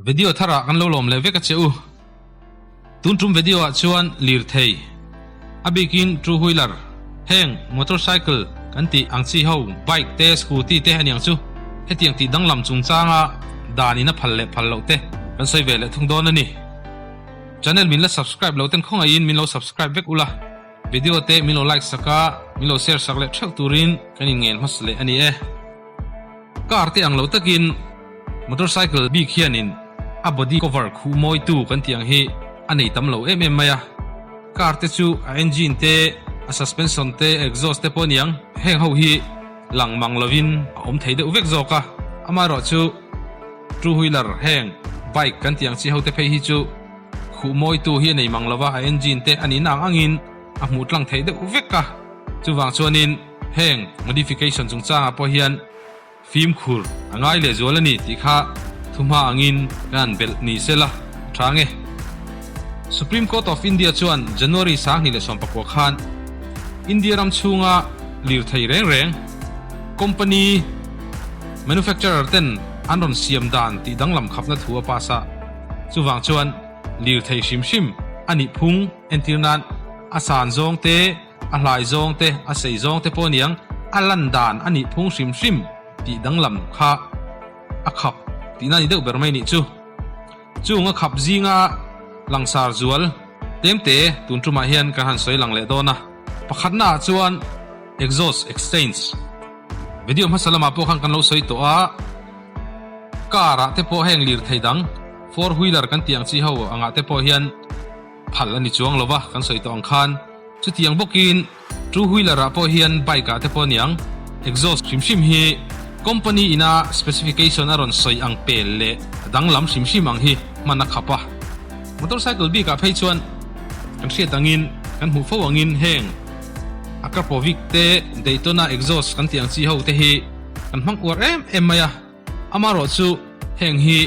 Video tharah kan lo lawm leh vek a che u. Tun tum video ah chuan lirthei, a bikin two wheeler, heng motorcycle kan tih ang chi ho bike te scooty te a niang chu hetiang tih danglam chungchanga dan in a phal leh phal loh te kan sawi ve leh thung dawn a ni. Channel min la subscribe lo ten khawngaihin min lo subscribe vek ula, video te min lo like sak a, min lo share sak leh theuh turin kan inngen hmasa leh a ni e. Car te ang lo takin motorcycle bik hianin a body cover khuh mawitu kan tih ang hi a nei tam lo em em mai a. Car te chu a engine te, a suspension te, a exhaust te pawh a niang heng ho hi lang mang lovin a awm thei deuh vek zawk a. Amaherawhchu two wheeler heng bike kan tih ang chi ho te phei hi chu khuh mawitu hi a nei mang lova, a engine te a nihna ang angin a hmuh tlang theih deuh vek a. Chuvang chuanin heng modification chungchangah pawh hian fimkhur a ngai leh zual a ni tih kha thuhma angin kan han belh ni se la a tha nge. Supreme Court of India chuan January 2019 khan India ram chhunga lirthei reng reng company manufacturer ten an rawn siam dan tih danglam khapna thu a pass a, chuvang chuan lirthei hrim hrim a nih phung entir nan a san zawng te, A hlai zawng te, a sei zawng te pawh niang, a lan dan a nih phung hrim hrim tih danglam kha a khap tihna ni deuh ber mai nih chu. Chung a khap zinga langsar zual tlemte tun tumah hian kan han sawi lang leh dawn a. Pakhatna ah chuan exhaust exchange video hmasa lamah pawh khan kan lo sawi tawh a, car ah te pawh heng lirthei dang four wheeler kan tih ang chi ho angah te pawh hian Phal a ni chuang lo va, kan sawi tawh ang khan. Chutiang bawkin two wheeler ah pawh hian bike ah te pawh aniang exhaust hrim hrim hi company ina specification a rawn sawi ang pel leh a danglam hrim hrim ang hi hman a khap a. Motorcycle bik ah phei chuan kan hriat angin kan hmuh fo angin heng Akrapovic te Daytona exhaust kan tih ang chi ho te hi kan hmang uar em em mai a, amaherawhchu heng hi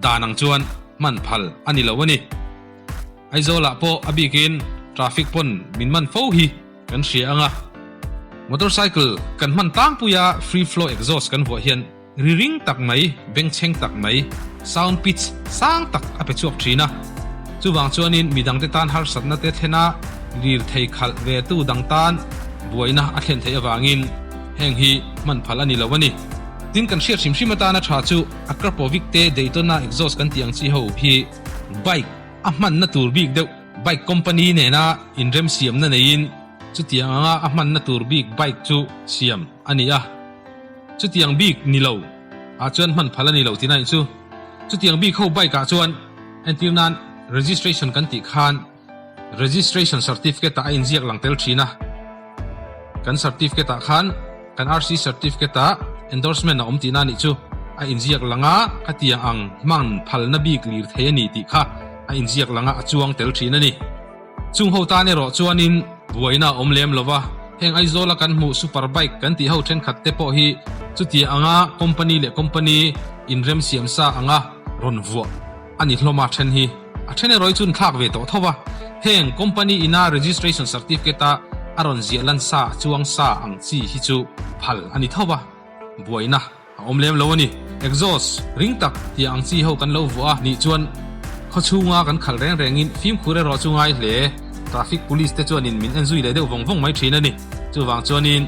dan ang chuan hman phal a ni lo a ni. Aizawlah pawh a bikin traffic pawn min man fo hi kan hria ang a, motorcycle kan hman tlangpuia free flow exhaust kan vuah hian ri ring tak mai, bengchheng tak mai, sound pitch sang tak a pe chhuak thin a. Chuvang chuanin midangte tan harsatna te thlen a, lirthei khalh ve tu dang tan buaina a thlen theih avangin heng hi hman phal a ni lo a ni. Tin kan hriat hrim hrim atana tha chu Akrapovic te Daytona exhaust kan tih ang chi ho hi bike a hmanna tur bik deuh bike company nena inremsiamna neiin chutiang anga a hmanna tur bik bike chu siam a ni a, chutiang bik ni lo ah chuan hman phal a ni lo tih na nih chu. Chutiang bik ho bike ah chuan entir nan registration kan tih khan registration certificate ah a inziak lang tel thin a, kan certificate ah khan kan RC certificate ah endorsement a awm tihna nih chu a inziak lang a, khatiang ang hman phalna bik lir thei a ni tih kha a inziak lang a, a chuang tel thin a ni. Chung ho tan erawh chuanin buaina a awm lem lo va, heng Aizawla kan hmuh super bike kan tih ho thenkhat te pawh hi chutiang anga company leh company inremsiam sa anga rawn vuah a ni hlawm a then hi a then erawh hi chu an thlak ve tawh tho va, heng company ina registration certificate a a rawn ziah lan sa a chuang sa ang chi hi chu phal a ni tho va, buaina a awm lem lo a ni. Exhaust ring tak tih ang chi ho kan lo vuah a nih chuan khawchhunga kan khalh reng rengin fimkhur erawh chu ngai hle, traffic police te chuanin min en zui leh deuh vawng vawng mai thin a ni. Chuvang chuanin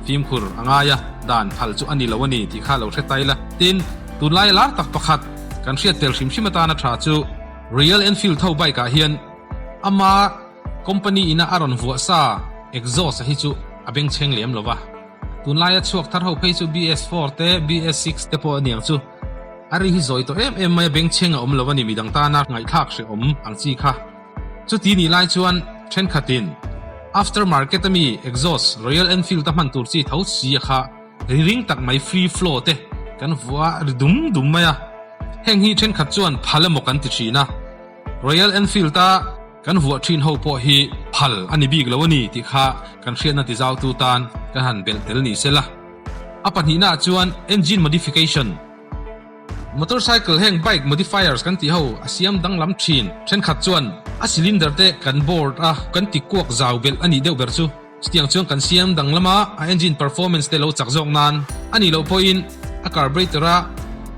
fimkhur a ngai a, dan phal chu a ni lo a ni tih kha lo hre ta ila. Tin, tunlai lar tak pakhat kan hriat tel hrim hrim atana tha chu Royal Enfield tho bike ah hian ama company ina a rawn vuah sa exhaust a hi chu a bengchheng lem lo va. Tunlaia chhuak thar ho phei chu BS4 te BS6 te pawh a niang chu. A ri hi zawi tawh em em mai a bengchheng a awm lo a ni midang tana ngaihthlak hrehawm ang chi kha. Chuti nih lai chuan thenkhatin after market ami exhaust Royal Enfield a hman tur chi tho si a kha Ri ring tak mai free flow te kan vuah a ri dum dum mai a, heng hi thenkhat chuan phal emaw kan ti thin a, Royal Enfield a kan vuah thin ho pawh hi phal a ni bik lo a ni tih kha kan hriatna ti zautu tan kan han belh tel ni sela. A pahnihna ah chuan engine modification, motorcycle heng bike modifiers kan tih ho a siam danglam thin, thenkhat chuan a cylinder te kan board a kan ti kuak zau belh a nih deuh ber chu. Chutiang chuan kan siam dang lama a engine performance te lo chak zawk nan a nih loh pawhin a carburetor a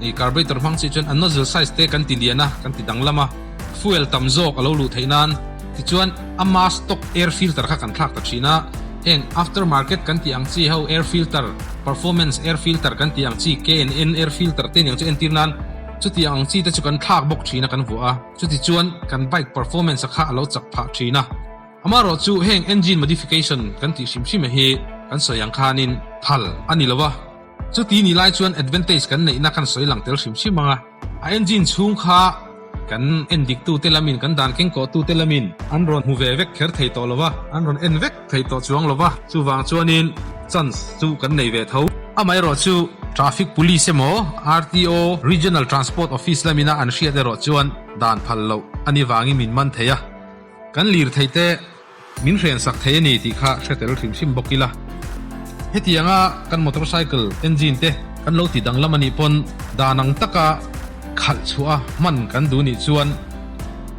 Ih carburetor hmang chi chuan a nozzle size te kan ti lian a, kan ti danglam a, fuel tam zawk a lo luh theih nan. Tichuan ama stock air filter kha kan thlak ta thin a, heng after market kan tih ang chi ho air filter, performance air filter kan tih ang chi, K&N air filter te niang chu entir nan chutiang ang chi te chu kan thlak bawk thin a kan vuah a, chutichuan kan bike performance a kha a lo chak phah thin a. Amaherawh chu heng engine modification kan tih hrim hrim hi kan sawi ang khanin phal a ni lo a. Chuti ni lai chuan advantage kan neihna kan sawi lang tel hrim hrim ang a. A engine chhung kha kan en diktute lamin, kan dan kengkawhtute lamin an rawn hmu ve vek kher thei tawh lo va, an rawn en vek thei tawh chuang lo va, chuvang chuanin chance chu kan nei ve tho. Amaherawh chu Traffic Police emaw RTO, Regional Transport Office lamina an hriat erawh chuan dan phal loh a ni vangin min man thei a. Kan lirthei te Min hrensak thei a ni tih kha hre tel hrim hrim bawk ila. Hetianga kan motorcycle engine te kan lo ti danglam a nih pawn dan ang taka khalh chhuah a hman kan duh nih chuan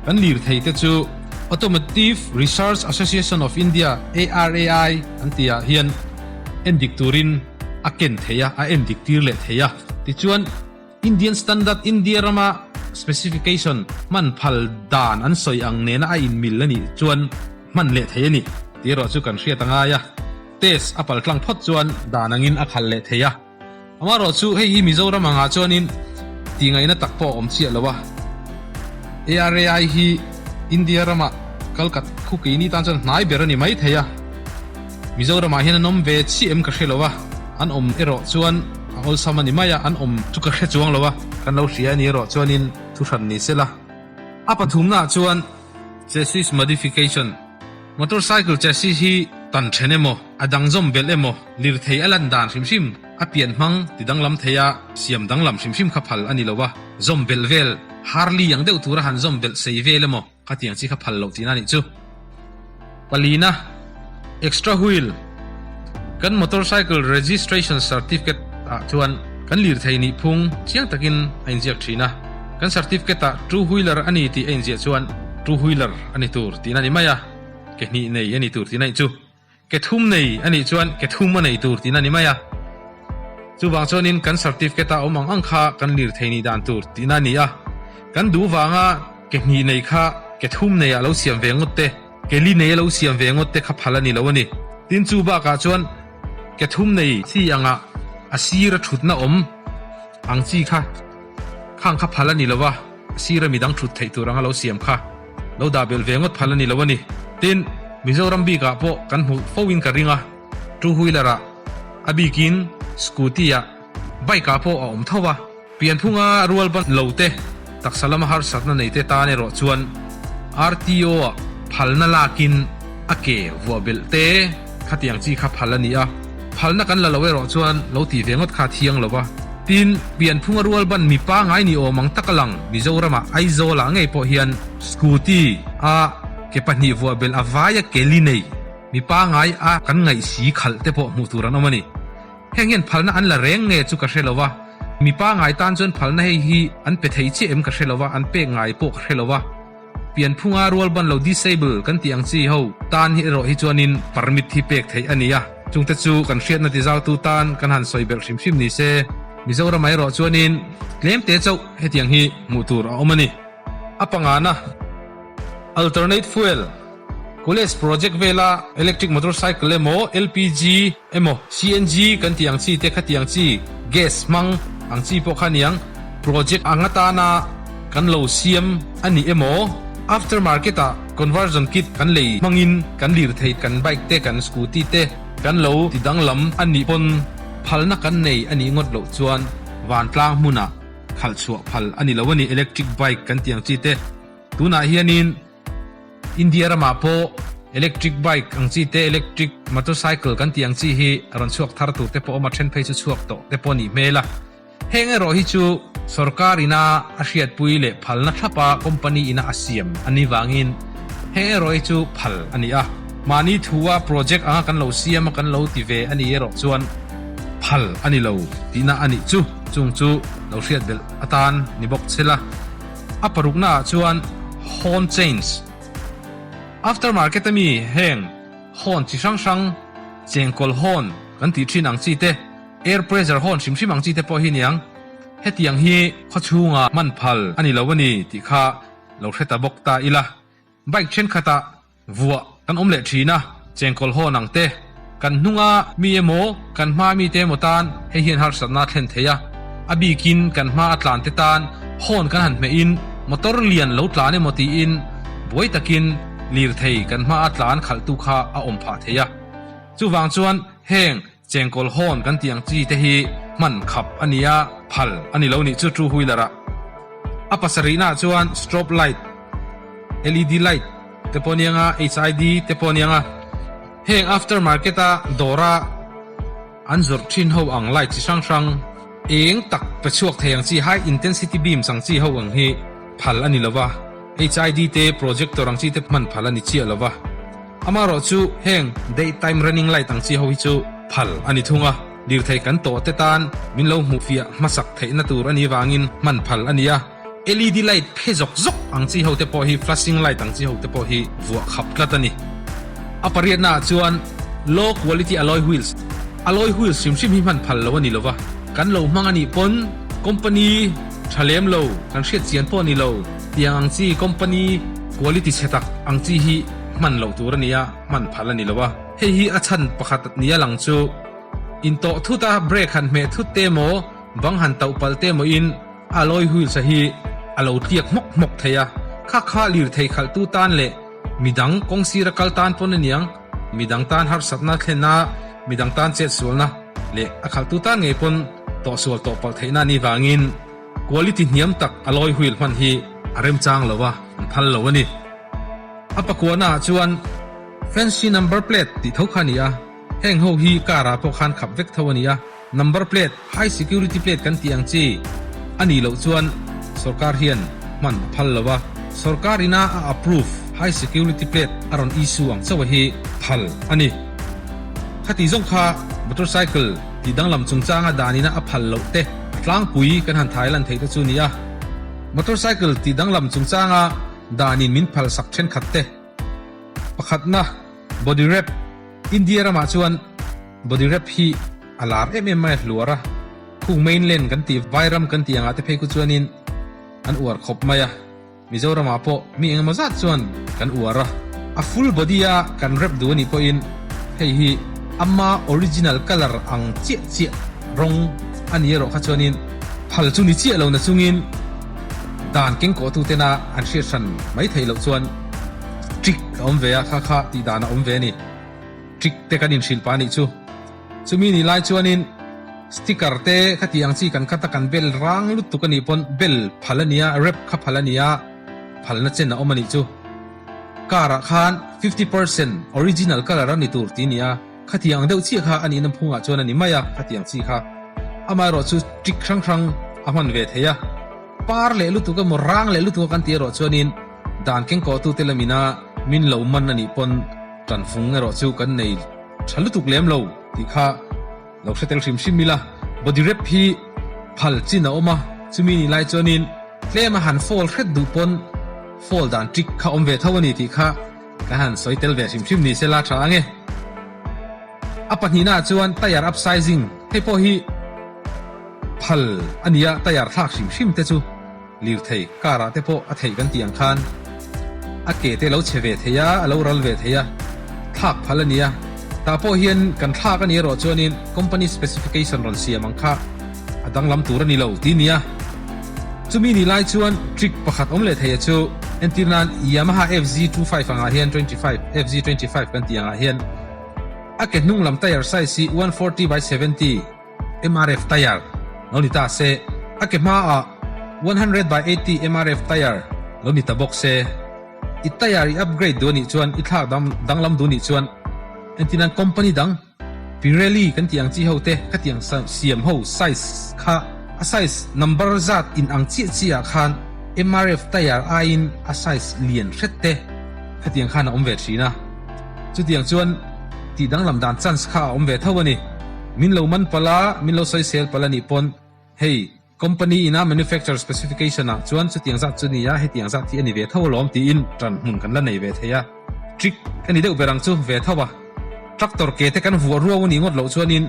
kan lirthei te chu Automotive Research Association of India, ARAI, an tih ah hian endik turin a ken thei a, a endik tir leh thei a. Tichuan. Indian Standard India rama specification hman phal dan an sawi ang nena a inmil a nih chuan hman leh thei a ni tih erawh chu kan hriat a ngai a, test a pal tlang phawt chuan dan angin a khalh leh thei a. Amaherawh chu hei hi Mizoram angah chuanin tihngaihna tak pawh a awm chiah lo a, ARAI hi India rama kalkat khu keini tan chuan hnai ber a ni mai thei a. Mizoramah hian an awm ve chiah em ka hre lo a, an awm erawh chuan a awlsam a ni mai a, an awm chu ka hre chuang lo a, kan lo hria a ni erawh chuanin thu hran ni se la. A pathumnaah chuan Chassis Modification, Motorcycle chassis hi tan then emaw, a dang zawm belh emaw, lirthei a lan dan hrim hrim, a pian hmang ti danglam thei a, siam danglam hrim hrim kha phal a ni lo a, zawm belh vel, Harley ang deuh tura han zawm belh sei vel emaw, Khatiang chi kha phal loh tihna nih chu. Palina, Extra wheel, Kan motorcycle registration certificate ah chuan kan lirthei nih phung chiang takin a inziak thin a. Kan certificate ah two wheeler a ni tih a inziah chuan two wheeler a ni tur tihna ni mai a, ke hnih nei a ni tur tihna nih chu. Ke thum nei a nih chuan ke thum a nei tur tihna a ni mai a. Chuvang chuanin kan certificate a awm ang ang kha kan lirthei nih dan tur tihna a ni a. Kan duh vanga ke hnih nei kha ke thum nei ah lo siam ve ngawt te, ke li nei a lo siam ve ngawt te kha phal a ni lo a ni. Tin chu bakah chuan ke thum nei chi angah a sir a thutna awm ang chi kha khang kha phal a ni lo a, a sir a midang thut theih tur anga lo siam kha. Lo dah belh ve ngawt phal a ni lo a ni. Tin, Mizoram bikah pawh kan hmu fo in ka ring a, two wheeler ah, a bikin scooty ah, bike ah pawh a awm tho a. Pianphunga rual ban lo te, taksa lama harsatna nei te tan erawh chuan RTO ah phalna lakin a ke vuah belh te khatiang chi kha phal a ni a. Phalna kan la lo erawh chuan lo tih ve ngawt kha a thiang lo a. Tin, pianphunga rual ban mi pangai ni awm ang tak a lang Mizoramah Aizawlah ngei pawh hian scooty a ke pahnih vuah belh a vaia ke li nei mi pangai a kan ngaih si khalh te pawh hmuh tur an awm a ni. Heng hian phalna an la reng nge chu ka hre lo a, mi pangai tan chuan phalna hei hi an pe thei chiah em ka hre lo a, an pek ngai pawh ka hre lo a. Pianphunga rual ban lo disable kan tih ang chi ho tan hi erawh hi chuanin permit hi pek theih a ni a, chungte chu kan hriatna tizautu tan kan han sawi belh hrim hrim ni se. Mizoramah erawh chuanin tlemte chauh hetiang hi hmuh tur a awm a ni. A pangana, Alternate fuel, College project vela electric motorcycle emaw LPG emaw CNG kan tih ang chi te khati ang chi gas hmang ang chi pawh kha aniang project ang atana kan lo siam a ni emaw after market ah conversion kit kan lei hmangin kan lirthei kan bike te kan scooty te kan lo ti danglam a nih pawn phalna kan nei a nih ngawt loh chuan vantlang hmunah khalh chhuah phal a ni lo a ni electric bike kan tih ang chi te tunah hianin India ramah pawh electric bike ang chi te, electric motorcycle kan tih ang chi hi rawn chhuak thar tur te pawh awm a, then phei chu chhuak tawh te pawh a nih hmel a. Heng erawh hi chu sorkar ina a hriatpui leh phalna thlapa company ina a siam a nih vangin heng erawh hi chu phal a ni a. Mahni thua project anga kan lo siam a kan lo ti ve a nih erawh chuan phal a ni lo tihna a nih chu. Chung chu lo hriat belh atan ni bawk chela. A paruknaah chuan horn chains, after market a mi heng horn chi hrang hrang, chengkawl horn kan tih thin ang chi te, air pressure horn hrim hrim ang chi te pawh hi niang. Hetiang hi khawchhunga hman phal a ni lo a ni tih kha lo hre ta bawk ta ila. Bike thenkhatah vuah kan awm leh thin a, chengkawl hawn ang te, kan hnunga mi emaw kan hma mite emaw tan hei hian harsatna a thlen thei a, a bikin kan hma a tlan te tan hawn kan han hmehin motor lian lo tlan emaw tiin buai takin lirthei kan hma a tlan khalhtu kha a awm phah thei a. Chuvang chuan heng chengkawl hawn kan tih ang chi te hi hman khap a ni a, phal a ni lo nih chu two wheeler ah. A pasarihnaah chuan strobe light, LED light te pawh aniang a, HID te pawh aniang a. Heng after market a dawra an zawrh thin ho ang light chi hrang hrang eng tak pe chhuak thei ang chi high intensity beams ang chi ho ang hi phal a ni lo va, HID te projector ang chi te hman phal a ni chiah lo va. Amaherawh chu heng day time running light ang chi ho hi chu phal a ni thung a, lirthei kan tawh te tan min lo hmuh fiah hmasak theihna tur a nih vangin hman phal a ni a. LED light phe zawk zawk ang chi ho te pawh hi flashing light ang chi ho te pawh hi vuah khap tlat a ni. A pariatna ah chuan low quality alloy wheels, alloy wheels hrim hrim hi hman phal lo a ni lova, kan lo hmang a nih pawn company tha lem lo kan hriat chian pawh a ni lo tiang ang chi company quality chhe tak ang chi hi hman loh tur a ni a, hman phal a ni lo a. Hei hi a chhan pakhat nia lang chu intawh thut a brake han hmeh thut te emaw bang han tauh palh te emaw in Alloy wheels a hi a lo tliak hmawk hmawk thei a, kha kha lirthei khalhtu tan leh midang kawng sira kal tan pawn aniang, midang tan harsatna thlenna, midang tan chetsualna leh a khalhtu tan ngei pawn tawhsual tawh palh theihna anih vangin quality hniam tak alloy wheel hman hi a remchang lo a, an phal lo a ni. A pakuahna ah chuan fancy number plate tih tho kha a ni a, heng ho hi car ah pawh khan khap vek tho a ni a. Number plate, high security plate kan tih ang chi a nih loh chuan sorkar hian hman a phal lo a, sorkar ina a approve high security plate a rawn issue ang chauh hi phal a ni. Khati zawng kha motorcycle tih danglam chungchanga dan ina a phal loh te a tlangpui kan han thai lan theih te chu ni a. Motorcycle tih danglam chungchanga dan in min phal sak thenkhat te pakhatna body wrap, India ramah chuan body wrap hi a lar em em mai a hluar a, khung mainland kan tih vairam kan tih angah te phei khu chuanin an uar khawp mai a, Mizoramah pawh mi engemaw zat chuan kan uar a, a full body a kan wrap duh anih pawhin hei hi ama original colour ang chiah chiah rawng a ni erawh kha chuanin phal chu ni chiah lo na chungin dan kengkawh tu tena an hriat hran mai theih loh chuan trick a awm ve a, kha kha tih dan a awm ve a ni. Trick te kan inhrilh pah a nih chu. Chumi nih lai chuanin sticker te kha tih ang chi kan khat a kan bel rang lutuk a nih pawn bel phal a nia, wrap kha phal a nia, phalna chen a awm a nih chu. Car ah khan 50% original colour a ni tur ti nia, khatiang ang deuh chiah kha a nihna phungah chuan a ni mai a, khatiang chi kha. Amaherawh chu trick hrang hrang a hman ve thei a. Par leh lutuk emaw rang leh lutuk a kan tih erawh chuanin dan kengkawhtute lamina min lo man a nih pawn Tanfung erawh chu kan nei tha lutuk lem lo tih kha lo hre tel hrim hrim ila, body wrap hi phal chin a awm a, chumi nih lai chuanin tlem a han fall hret duh pawn fall dan trick kha awm ve tho a ni tih kha kan han sawi tel ve hrim hrim ni se la tha ang e. A pahnihna ah chuan tyre upsizing hei pawh hi phal a ni a, tyre thlak hrim hrim te chu. Lirthei car ah te pawh a theih kan tih ang khan a ke te lo che ve thei a, a lo ral ve thei a, thlak phal a nia. Tah pawh hian kan thlak a ni erawh chuanin company specification rawn siam ang kha a danglam tur a ni lo ti nia. Chumi ni lai chuan trick pakhat awm leh thei a chu entir nan Yamaha FZ 25 angah hian 25 FZ 25 kan tih angah hian a ke hnung lam tyre size hi 140 by 70 MRF tyre lo ni ta se, a ke hmaah 100 by 80 MRF tyre lo ni ta bawk se. I tyre i upgrade duh anih chuan, i thlak danglam duh anih chuan entirnan company dang Pirelli kan tih ang chi ho te khatiang siam ho size kha a size number zat in ang chiah chiah ah khan MRF tyre aiin a size lian hret te khatiang khan a awm ve thin a. Chutiang chuan tih danglam dan chance kha a awm ve tho a ni. Min lo man palh a, min lo sawisel palh a nih pawn hei company ina manufacture specification ah chuan chutiang zat chu ni a, hetiang zat hi a ni ve tho alawm tiin ṭan hmun kan la nei ve thei a. Trick a ni deuh ber ang chu ve tho a. Tractor ke te kan vuah ruau a nih ngawt loh chuanin.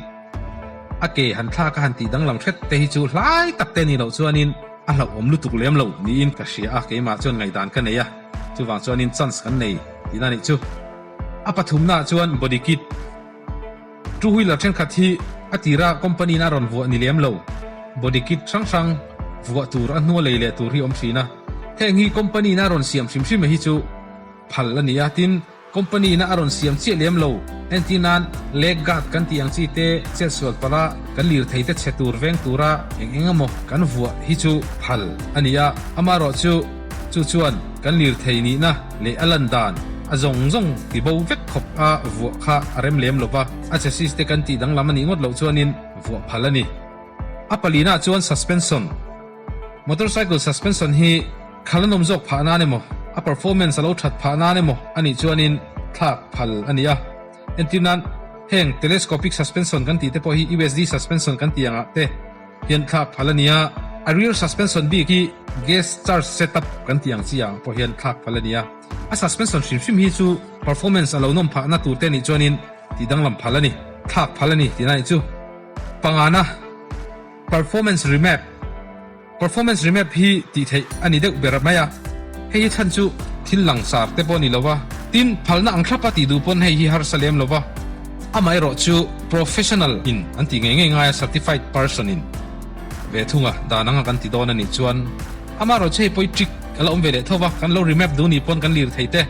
A ke han thlak a han tih danglam hret te hi chu hlai tak te nih loh chuanin a hlauhawm lutuk lem lo niin ka hria a, keimah chuan ngaihdan ka nei a, chuvang chuanin chance kan nei tihna nih chu. A pathumnaah chuan body kit. Two wheeler thenkhat hi a tira company in a rawn vuah ni lem lo, body kit hrang hrang vuah tur a hnua lei leh tur hi awm thin a, heng hi company in a rawn siam hrim hrim hi chu phal a ni a, tin Company ina a rawn siam chiah lem lo. Entir nan leg guard kan tih ang chi te chetsual palh a, kan lirthei te chhe tur veng tura eng eng emaw kan vuah hi chu phal a ni a. Amaherawh chu chu chuan kan lirthei nihna leh a lan dan a zawng zawng ti bo vek khawp a vuah kha a rem lem lo va, a chassis te kan tih danglam a nih ngawt loh chuanin vuah phal a ni. A palina chuan suspension. Motorcycle suspension hi khal a nawm zawk phah nan emaw, a performance a lo that phah nan emaw a nih chuanin thlak phal a ni a. Entir nan, heng telescopic suspension kan tih te pawh hi USD suspension kan tih angah te hian thlak phal a ni a. A rear suspension bik hi gas charge setup kan tih ang chi ah pawh hian thlak phal a ni a. A suspension hrim hrim hi chu performance a lo nawm phahna tur te nih chuanin tih danglam phal a ni, thlak phal a ni tihna nih chu. Pangana. Performance Remap, Performance Remap hi tih theih a ni deuh ber mai a, hei hi chhan chu thil langsar te pawh a ni lo va, tin phalna ang thlapa tih duh pawn hei hi harsa lem lo va, amaherawh chu professional in an tih ngei ngei ngai a certified person in ve thung a, dan anga kan ti dawn a nih chuan amaherawh chu hei pawi trick a la awm ve leh tho va, kan lo remap duh nih pawn kan lir thei te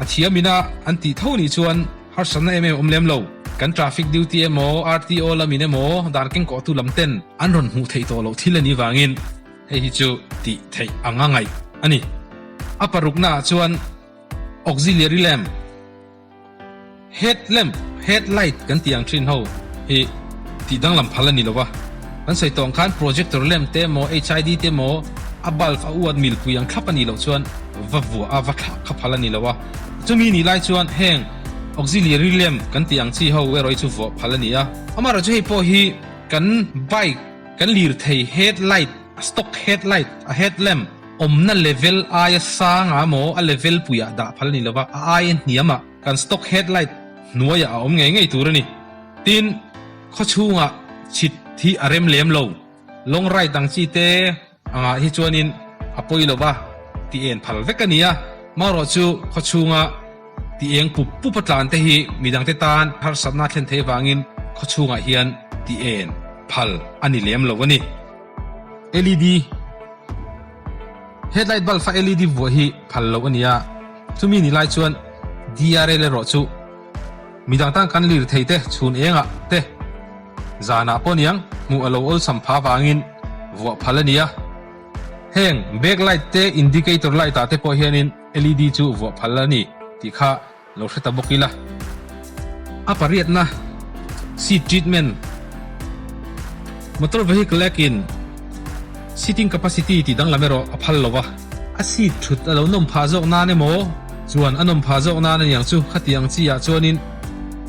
a thiam ina an tih tho nih chuan. Harsatna em em awm lem lo. Kan traffic duty emaw, RTO lamin emaw, dan kengkawhtu lam ten an rawn hmuh theih tawh loh thil a nih vangin hei hi chu tih theih anga ngaih a ni. A parukna ah chuan auxiliary lamp, head lamp, head light kan tih ang thin ho hi tih danglam phal a ni lo va. Kan sawi tawh ang khan projector lamp te emaw, HID te emaw a bulb a uat milpui ang thlap a nih loh chuan va vuah a, va thlah kha phal a ni lo a. Chumi nih lai chuan heng auxiliary lamp kan tih ang chi ho erawh hi chu vuah phal a ni a. Amaherawh chu hei pawh hi kan bike kan lirthei head light, a stock head light, a head lamp awmna level aia sangah emaw a level puiah dah phal a ni lova, a aia hniamah kan stock head light hnuaiah a awm ngei ngei tur a ni. Tin, khawchhungah chhit hi a rem lem lo. Long ride ang chi te angah hi chuanin a pawi lo va, ti en phal vek a ni a. Marawh chu khawchhunga ti eng pup pup a tlan te hi midangte tan harsatna a thlen theih avangin khawchhungah hian ti en phal a ni lem lo a ni. LED Headlight bulb a LED vuah hi phal loh a ni a, chumi ni lai chuan DRL erawh chu midang tan kan lirthei te chhun engah te Zanah pawh niang hmuh a lo awlsam pha vangin vuah phal a ni a. Heng back light te indicator light ah te pawh hianin LED chu vuah phal a ni tih kha lo hre ta bawk ila. A pariatna seat treatment Motor vehicle act in seating capacity tih danglam erawh a phal lo va. A seat thut a lo nawm phah zawk nan emaw chuan a nawm phah zawk nan aniang chu khatiang chi ah chuanin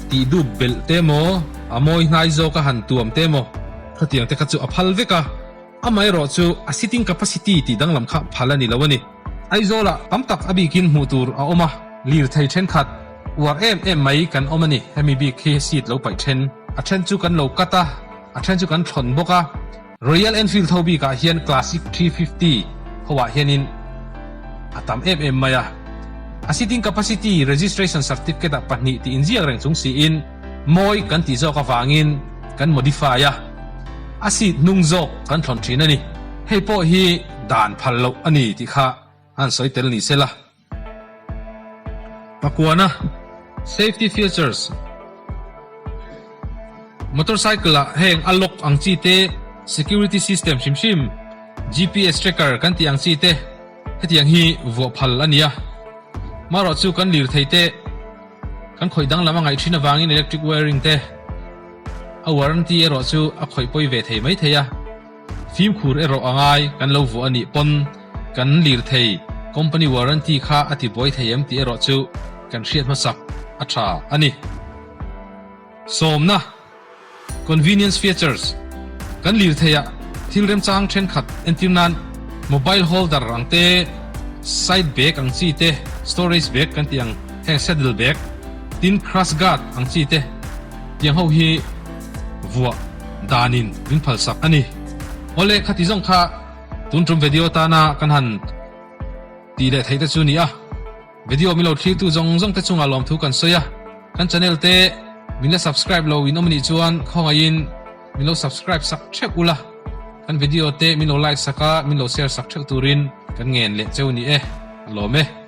tih dup belh te emaw a mawi hnai zawk a han tuam te emaw khatiang te kha chu a phal vek a, amaherawh chu a sitting capacity tih danglam kha phal a ni lo a ni. Aizawlah tam tak a bikin hmuh tur a awm a, lirthei thenkhat uar em em mai kan awm a ni. Hemi bik hi seat lo paih then, a then chu kan lo cut a, a then chu kan thlawn bawk a. Royal Enfield ho bikah hian Classic 350 hoah hianin a tam em em mai a. A seating capacity registration certificate ah pahnih tih inziak reng chung siin mawi kan tih zawk avangin kan modify a, a seat hnung zawk kan thlawn thin a ni. Hei pawh hi dan phal loh a ni tih kha an sawi tel ni sela. Pakuana, Safety features, Motorcycle ah heng a lock ang chi te, security system hrim hrim, GPS tracker kan tih ang chi te hetiang hi vuah phal a ni a. Marawh chu kan lirthei te kan khawih danglam a ngaih thin avangin electric wiring te a warranty erawh chu a khawih pawi ve thei mai thei a. Fimkhur erawh a ngai kan lo vuah a nih pawn kan lirthei company warranty kha a ti buai thei em tih erawh chu kan hriat hmasak a tha a ni. Sawmna, Convenience features, Kan lirtheiah thil remchang thenkhat entir nan mobile holder ang te, side bag ang chi te, storage bag kan tih ang heng saddle bag, tin crash guard ang chi te tiang ho hi vuah. danin min phalsak a ni. Awle khati zawng kha tun tum video tana kan han tih leh theih te chu ni a. Video min lo thlirtu zawng zawng te chungah lawmthu kan sawi a, kan channel te min la subscribe lo in awm anih chuan khawngaihin min lo subscribe sak theuh ula, kan video te min lo like sak a, min lo share sak theuh turin kan ngen leh cheu ni e, a lawm e.